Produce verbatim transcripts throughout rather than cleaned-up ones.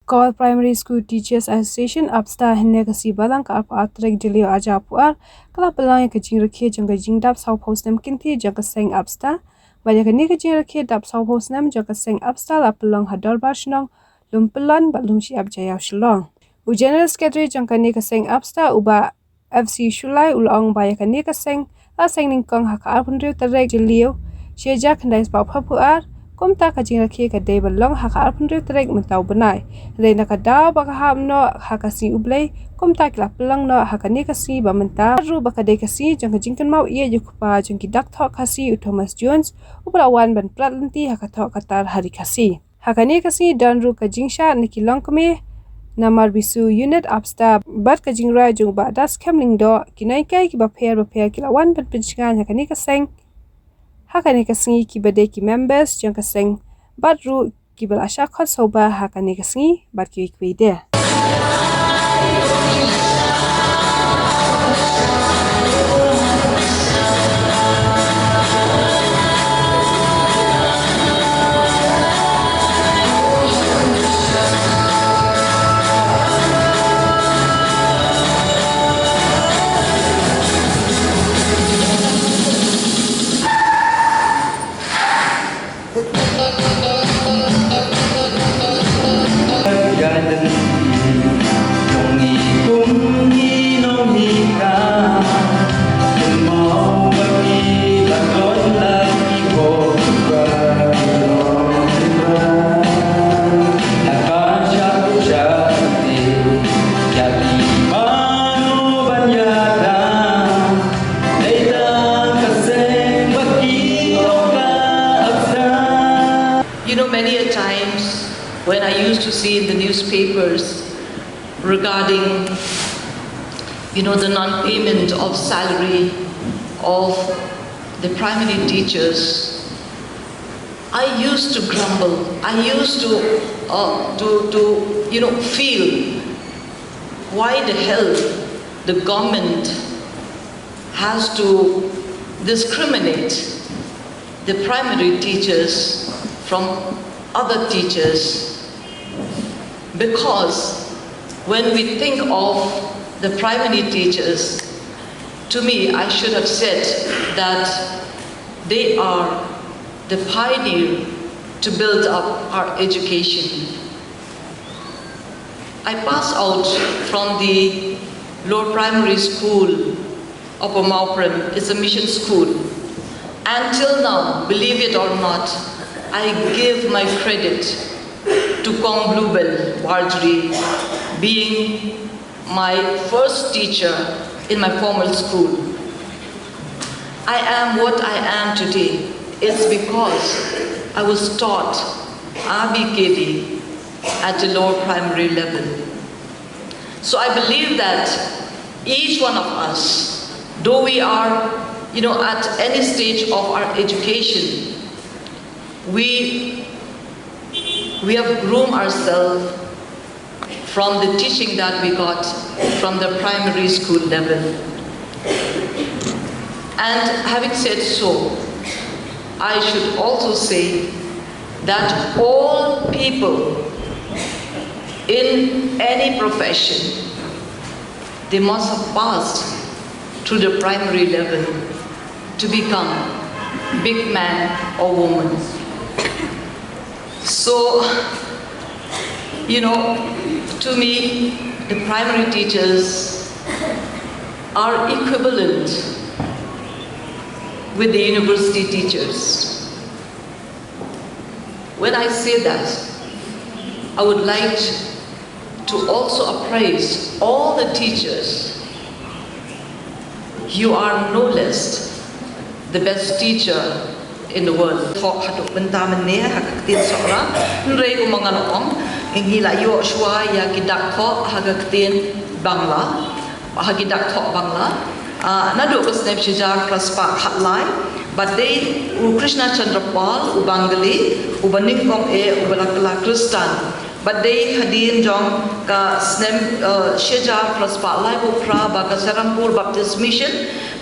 Kawal Primary School Teachers Association, APSTA, hynne ka sngi Balang ka arphew ar tarik Jylliew arhajar arphew ar, ka la pynlong ïa ka jingrakhe jong ka jingdap sawphew snem kynti jong ka seng APSTA. Bad ïa kane ka jingrakhe dap sawphew snem jong ka seng APSTA la pynlong ha Dorbar Shnong, Lum Pyllun bad Lum Shyiap Jaiaw Shillong. U General Secretary jong kane ka seng APSTA, u Bah F C Shullai, u la ong ba ïa kane ka seng la seng nyngkong ha ka arphew hynriew tarik Jylliew shi hajar khyndai spah phraphew ar. Kumta ka jingrakhe ka dei ban long ha ka arphew hynriew tarik mynta u bnai. Hynrei na ka daw ba ka hap noh ha ka sngi U Blei, kumta ki la pynlong noh ha kane ka sngi ba mynta. Ruh ba ka dei ka sngi jong ka jingkynmaw ïa u kpa jong ki dak thoh Khasi, u Thomas Jones, uba la wan ban prat lynti ha ka thoh ka tar ha ri Khasi. Ha kane ka sngi don ruh ka jingshad na ki longkmie na Marbisu Unit APSTA bad ka jingrwai jong u Bah Daskem Lyngdoh. Ki nonghikai kiba pher bapher ki la wan ban pynshngaiñ ha kane ka seng, ha kane ka sngi, kiba dei ki members jong ka seng bad ruh kiba la shah khot sngewbha ha kane ka sngi bad kiwei kiwei de. You know, many a times when I used to see in the newspapers regarding, you know, the non-payment of salary of the primary teachers, I used to grumble. I used to, uh, to, to, you know, feel why the hell the government has to discriminate the primary teachers from other teachers, because when we think of the primary teachers, to me, I should have said that they are the pioneer to build up our education. I passed out from the lower primary school of Mawprem. It's a mission school. Until now, believe it or not, I give my credit to Kong Bluebell Warjri being my first teacher in my formal school. I am what I am today. It's because I was taught R B K D at the lower primary level. So I believe that each one of us, though we are, you know, at any stage of our education, we, we have groomed ourselves from the teaching that we got from the primary school level. And having said so, I should also say that all people in any profession, they must have passed through the primary level to become big man or woman. So, you know, to me, the primary teachers are equivalent with the university teachers. When I say that, I would like to also appraise all the teachers. You are no less the best teacher in the world. Thoh haduh mynta mynne ha ka ktien Sohra, hynrei kumba nga la ong, ngi la ïoh shuwa ïa ki dak thoh ha ka ktien Bangla, ha ki dak thoh Bangla. Ah, naduh ka snem shi hajar phra spah khatlai, bad dei u Krishna Chandra Pal, u Bengali, uba nyngkong eh, uba la kylla Khristan. Bad dei hadien jong ka snem, eh, shi hajar phra spah laiphew phra ba ka Serampore Baptist Mission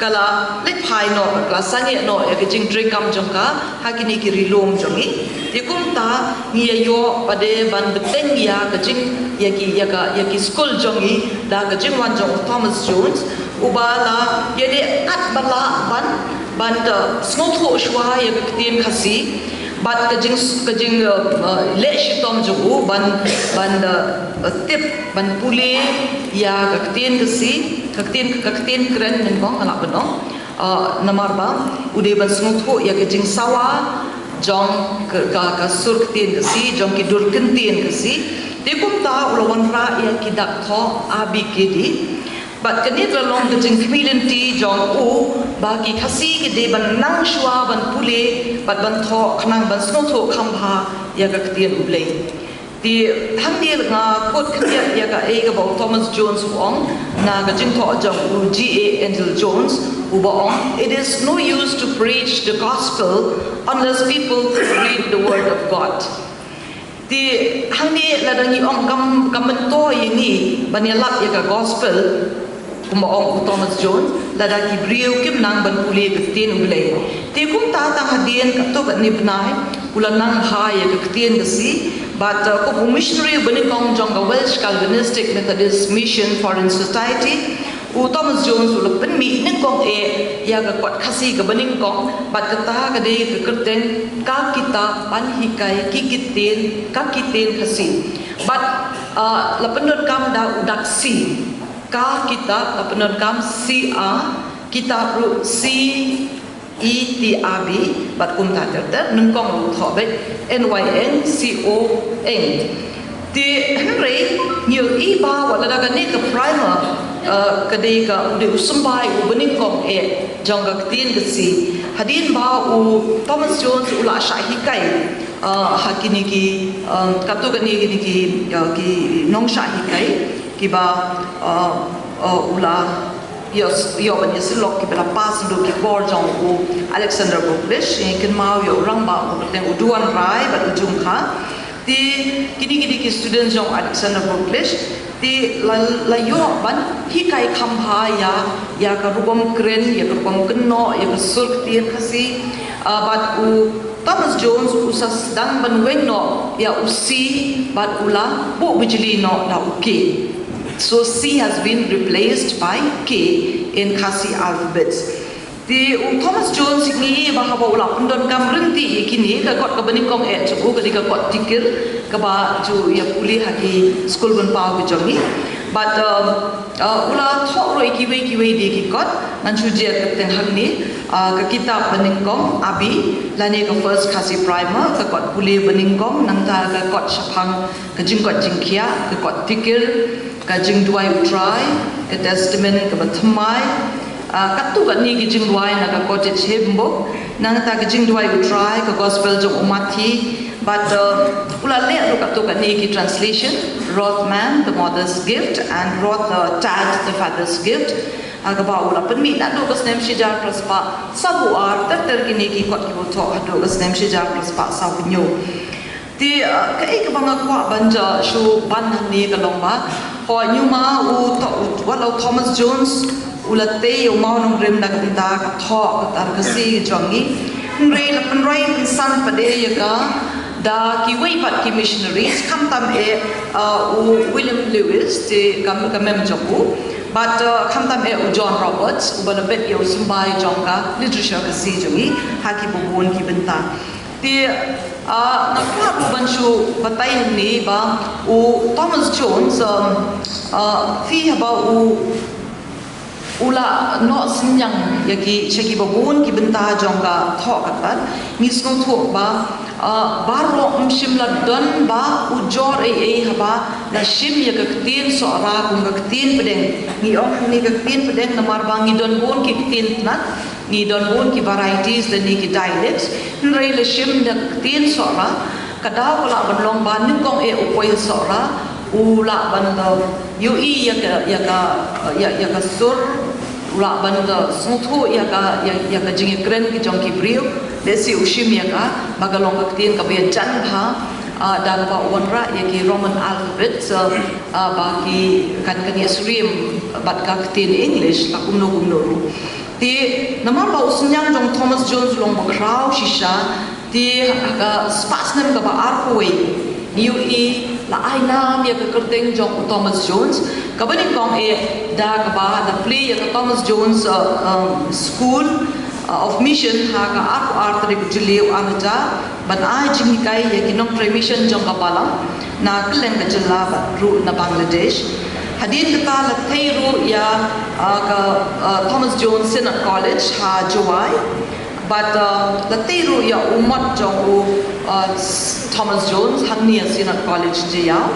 ka la leit phai noh, ka la sangeh noh ïa ka jingtrei kam jong ka ha kine ki ri lum jong ngi. Te kumta ngi ïa ïoh pat de ban bteng ïa ka jing, ïa ki, ïa ka, ïa ki skul jong ngi da ka jingwan jong u Thomas Jones, uba la ïaleh katba lah ban, ban da sngewthuh shuwa ïa ka ktien Khasi. Bad ka jing, ka jing, uh, uh, leh shitom jong u ban, ban, uh, uh, tip, ban pule ïa ka ktien Khasi, ka ktien, ka ktien kren nyngkong, nga lah ban ong. Uh, namar ba u dei ban sngewthuh ïa ka jingsawa jong ka, ka, ka sur ktien Khasi, jong ki dur ktien Khasi. Te kumta u la wanrah ïa ki dak thoh A B K D. Bad kane ka la long ka jingkhmih lynti jong u ba ki Khasi ki dei ban nang shuwa ban pule bad ban thoh khnang ban sngewthuh kham bha ïa ka ktien U Blei. Te hangne nga kut khyndiat ïa kaei kaba u Thomas Jones u ong na ka jingthoh jong u G A Angel Jones, uba ong, "It is no use to preach the gospel unless people read the word of God." Te hangne lada ngi ong kam, kam myntoi ïa ngi ban ïalap ïa ka gospel, kumba ong u Thomas Jones, lada ki briew kim nang ban pule ka ktien U Blei. Te kumta tang hadien katto katne bnai u la nang bha ïa ka ktien Khasi, bad, uh, kum u missionary ba nyngkong jong ka Welsh Calvinistic Methodist Mission Foreign Society, u Thomas Jones u la pynmih nyngkong eh ïa ka kot Khasi kaba nyngkong, bad kata ka dei ka kyrteng Ka Kitab Ban Hikai Ki Ktien, Ka Ktien Khasi. Bad, uh, la pyndonkam da u dak C. Ka Kitab, la pyndonkam C A, Kitab ruh C E T A B, bad kumta ter ter, nyngkong ruh thoh beit, N Y N C O N. Te hynrei ngi ïohi ba wat lada kane ka primer, uh, ka dei ka, u dei u symbai uba nyngkong eh jong ka ktien Khasi. Hadien ba u Thomas Jones u la shah hikai, uh, ha kine ki, um, katto katne kine ki, uh, ki nongshah hikai kiba, uh, uh, u la ïoh, ïoh ban ïa syllok kiba la pass naduh ki por jong u Alexander Buckley, eh, kynmaw ïa u rangbah uba kyrteng u Duan Rai bad u Jungkha. Te kine, kine ki students jong u Alexander Buckley, te la, la ïoh ban hikai kham bha ïa, ïa ka rukom kren, ïa ka rukom kynnoh, ïa ka sur ktien Khasi, ah, bad u Thomas Jones u sa sdang ban weng noh ïa u C bad u la buh bijli noh da u K. So C has been replaced by K in Khasi alphabets. Te u Thomas Jones ngi ïohi ba haba u la pyndonkam ryntih ïa kine, ka kot kaba nyngkong eh jong u ka dei ka kot Tikir, kaba ju ïa pule ha ki skul ban paw ki jong ngi. Bad, um, uh, u la thoh ruh ïa kiwei kiwei de ki kot, ngan shu jia kyrteng hangne, uh, Ka Kitab Banyngkong, A B, lane ka First Khasi Primer, ka kot pule banyngkong, nangta ka kot shaphang ka jingkoit jingkhiah, ka kot Tikir, ka Jingduwai U Trai, ka Testament kaba thymmai, ah, katto katne ki jingduwai na ka Cottage Hymn Book, nangta ka Jingduwai U Trai, ka Gospel jong u Mathi, bad, uh, u la leh ruh katto katne ki translation, Wrath Man, The Mother's Gift, and Wrath, uh, Tad, The Father's Gift, ah, kaba u la pynmih naduh ka snem shi hajar phra spah saw phew ar, ter ter kine ki kot kiba thoh haduh ka snem shi hajar phra spah saw hynñiew. Te, uh, kaei kaba nga kwah ban ja shu ban hangne ka long ba, hooid, ñiuma u Tho-, u, wat la u Thomas Jones u la tei ïa u mawnongrim na ka bynta ka thoh ka tar Khasi jong ngi. Hynrei la pynroi pynsan pat de ïa ka da kiwei pat ki missionaries, khamtam eh, uh, u William Lewis, te ka, ka mem jong u. Bad, uh, khamtam eh u John Roberts, uba la bet ïa u symbai jong ka literature Khasi jong ngi ha kiba bun ki bynta. Te, ah, nga kwah ruh ban shu batai hangne ba u Thomas Jones, um, ah, phi haba u, u la noh synñiang ïa ki, sha kiba bun ki bynta jong ka thoh ka tar, ngi sngewthuh ba, ah, baroh ym shym la don ba u jor ei ei haba la shim ïa ka ktien Sohra kum ka ktien pdeng. Ngi ong hangne ka ktien pdeng namar ba ngi don bun ki ktien tnat, ngi don bun ki varieties lane ki dialects, hynrei la shim da ka ktien Sohra, ka daw ka lah ban long ba nyngkong eh u poi Sohra u lah ban da ïohi ïa ka, ïa ka, ïa, ïa ka sur, u lah ban da sngewthuh ïa ka, ïa, ïa ka jingïakren ki jong ki briew, lehse u shim ïa ka, ba ka long ka ktien kaba ïajan bha, ah, da kaba wanrah ïa ki Roman alphabet, so, ah, ba ki kan, kan ïasyriem bad ka ktien English, la kumno kumno ruh. Te namar ba u synñiang jong Thomas Jones u long ba khraw shisha, te ha ka spah snem kaba arphew wei ngi ïohi la ai nam ïa ka kyrteng jong u Thomas Jones. Kaba nyngkong eh da kaba la plie ïa ka Thomas Jones, uh, um, School, uh, of Mission ha ka arphew ar tarik Jylliew ar hajar, ban ai jinghikai ïa ki nongtrei mission jong ka balang na kylleng ka jylla bad ruh na Bangladesh. Hadien kata la thei ruh ïa, uh, ka, uh, Thomas Jones Synod College ha Jowai. Bad, uh, la thei ruh ïa u mot jong u, uh, Thomas Jones hangne ha Synod College Jaïaw.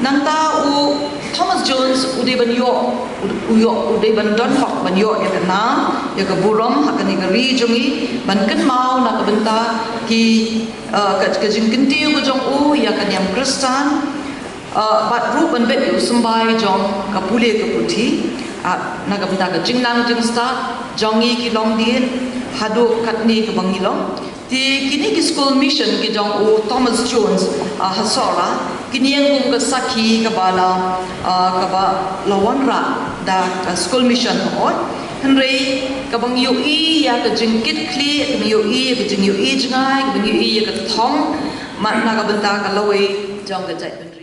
Nangta u Thomas Jones u dei ban ïoh, u, u ïoh, u dei ban don hok ban ïoh ïa ka nam, ïa ka burom ha kane ka ri jong ngi, ban kynmaw na ka bynta ki, uh, ka, ka jingkyntiew ka jong u ïa ka niam Khristan, uh, bad ruh ban beh ïa u symbai jong ka pule ka puthi, uh, na ka bynta ka jingnang jingstad jong ngi ki longdien haduh katne kaba ngi long. Te kine ki school mission ki jong u Thomas Jones, uh, ha Sohra, kin ïeng kum ka sakhi kaba la, uh, kaba la wanrah da ka school mission hooid. Hynrei kaba ngi ïohi ïa ka jingkitkhlieh, kaba ngi ïohi ïa ka jingïohi jngai, kaba ngi ïohi ïa ka thong, mat na ka bynta ka lawei jong ka jaitbynriew.